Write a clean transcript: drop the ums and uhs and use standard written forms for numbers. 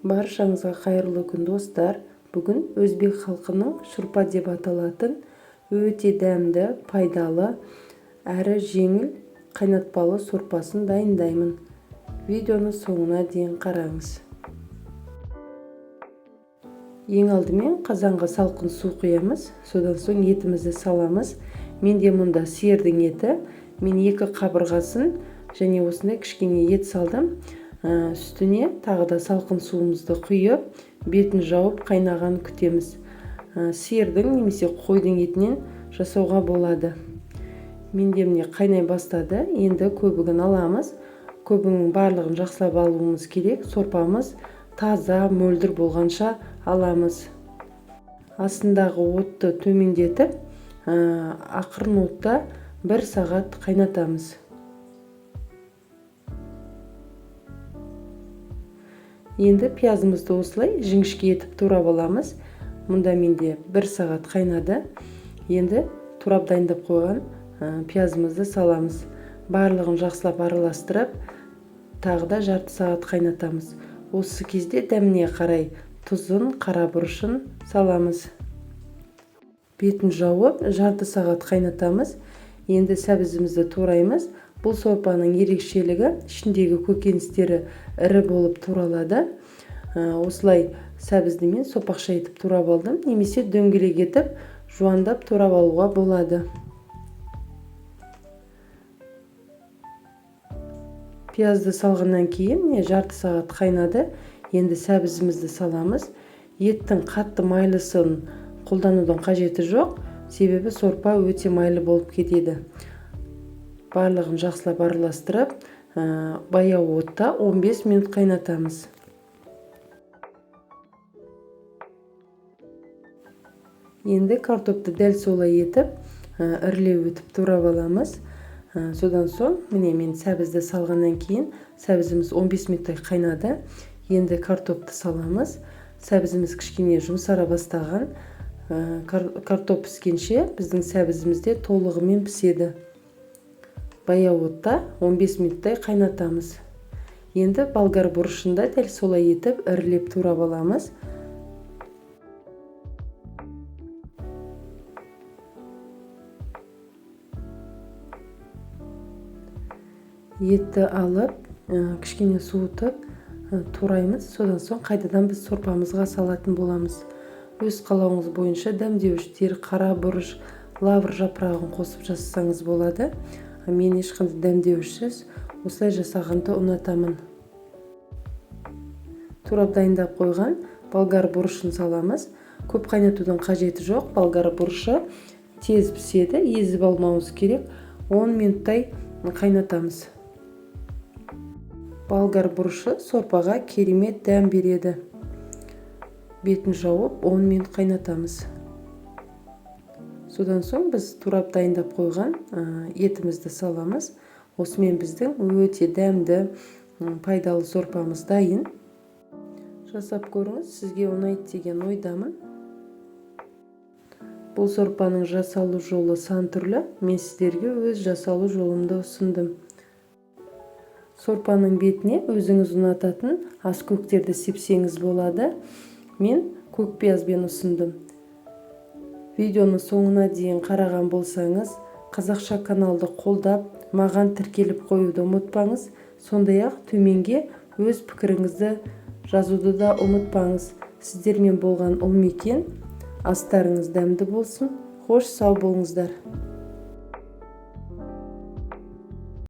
Баршаңызға қайырлы күн, достар! Бүгін өзбек халқының шурпа деп аталатын өте дәмді, пайдалы әрі жеңіл қайнатпалы сорпасын дайындаймын. Видеоны соңына дейін қараңыз. Ең алдымен қазанға салқын су құямыз, содан соң етімізді саламыз. Менде мұнда сиырдың еті, мен 2 қабырғасын және осындай кішкене ет салдым. Үстіне тағы да салқын суымызды құйып, бетін жауып қайнағанын күтеміз. Сиырдың немесе қойдың етінен жасауға болады. Менде міне қайнай бастады. Енді көбігін аламыз. Көбігінің барлығын жақсылап алуымыз керек. Сорпамыз таза, мөлдір болғанша аламыз. Астындағы отты төмендетіп, ақырын отта 1 сағат қайнатамыз. Енді пиязымызды осылай жіңішке етіп турап аламыз. Мұнда менде 1 сағат қайнады. Енді турап дайындап қойған пиязымызды саламыз. Барлығын жақсылап араластырып, тағы да жарты сағат қайнатамыз. Осы кезде дәміне қарай тұзын, қара бұрышын саламыз. Бетін жауып, жарты сағат қайнатамыз. Енді сәбізімізді тураймыз. Бұл сорпаның ерекшелігі ішіндегі көкөністері ірі болып туралады. Осылай сәбізді мен сопақша етіп турап алдым, немесе дөңгелек етіп жуандап турап алуға болады. Пиязды салғаннан кейін міне жарты сағат қайнады. Енді сәбізімізді саламыз. Еттің қатты майлысын қолданудың қажеті жоқ, себебі сорпа өте майлы болып кетеді. Барлығын жақсылап араластырып, баяу отта 15 минут қайнатамыз. Енді картопты дәл солай етіп, ірілеу етіп турап аламыз. Содан соң міне мен сәбізді салғаннан кейін сәбізіміз 15 минуттай қайнады. Енді картопты саламыз. Сәбізіміз кішкене жұмсара бастаған. Картоп піскенше біздің сәбізіміз де толығымен піседі. Баяу отта 15 минуттай қайнатамыз. Енді болгар бұрышын да дәл солай етіп ірілеп турап аламыз. Етті алып, кішкене суытып, тураймыз. Содан соң қайтадан біз сорпамызға салатын боламыз. Өз қалауыңыз бойынша дәмдеуіштер, қара бұрыш, лавр жапырағын қосып жасасаңыз болады. Мен ешқандай дәмдеуішсіз осылай жасағанды ұнатамын. Турап дайындап қойған болгар бұрышын саламыз. Көп қайнатудың қажеті жоқ. Болгар бұрышы тез піседі, езіп алмауымыз керек. 10 минуттай қайнатамыз. Болгар бұрышы сорпаға керемет дәм береді. Бетін жауып 10 минут қайнатамыз. Содан соң біз турап дайындап қойған етімізді саламыз. Осымен біздің өте дәмді, пайдалы сорпамыз дайын. Жасап көріңіз, сізге ұнайды деген ойдамын. Бұл сорпаның жасалу жолы сан түрлі. Мен сіздерге өз жасалу жолымды ұсындым. Сорпаның бетіне өзіңіз ұнататын ас көктерді сепсеңіз болады. Мен көк пиязбен ұсындым. Видеоны соңына дейін қараған болсаңыз, қазақша каналды қолдап, маған тіркеліп қоюды ұмытпаңыз. Сондай-ақ төменге өз пікіріңізді жазуды да ұмытпаңыз. Сіздермен болған Ұлмекен. Астарыңыз дәмді болсын. Хош, сау болыңыздар.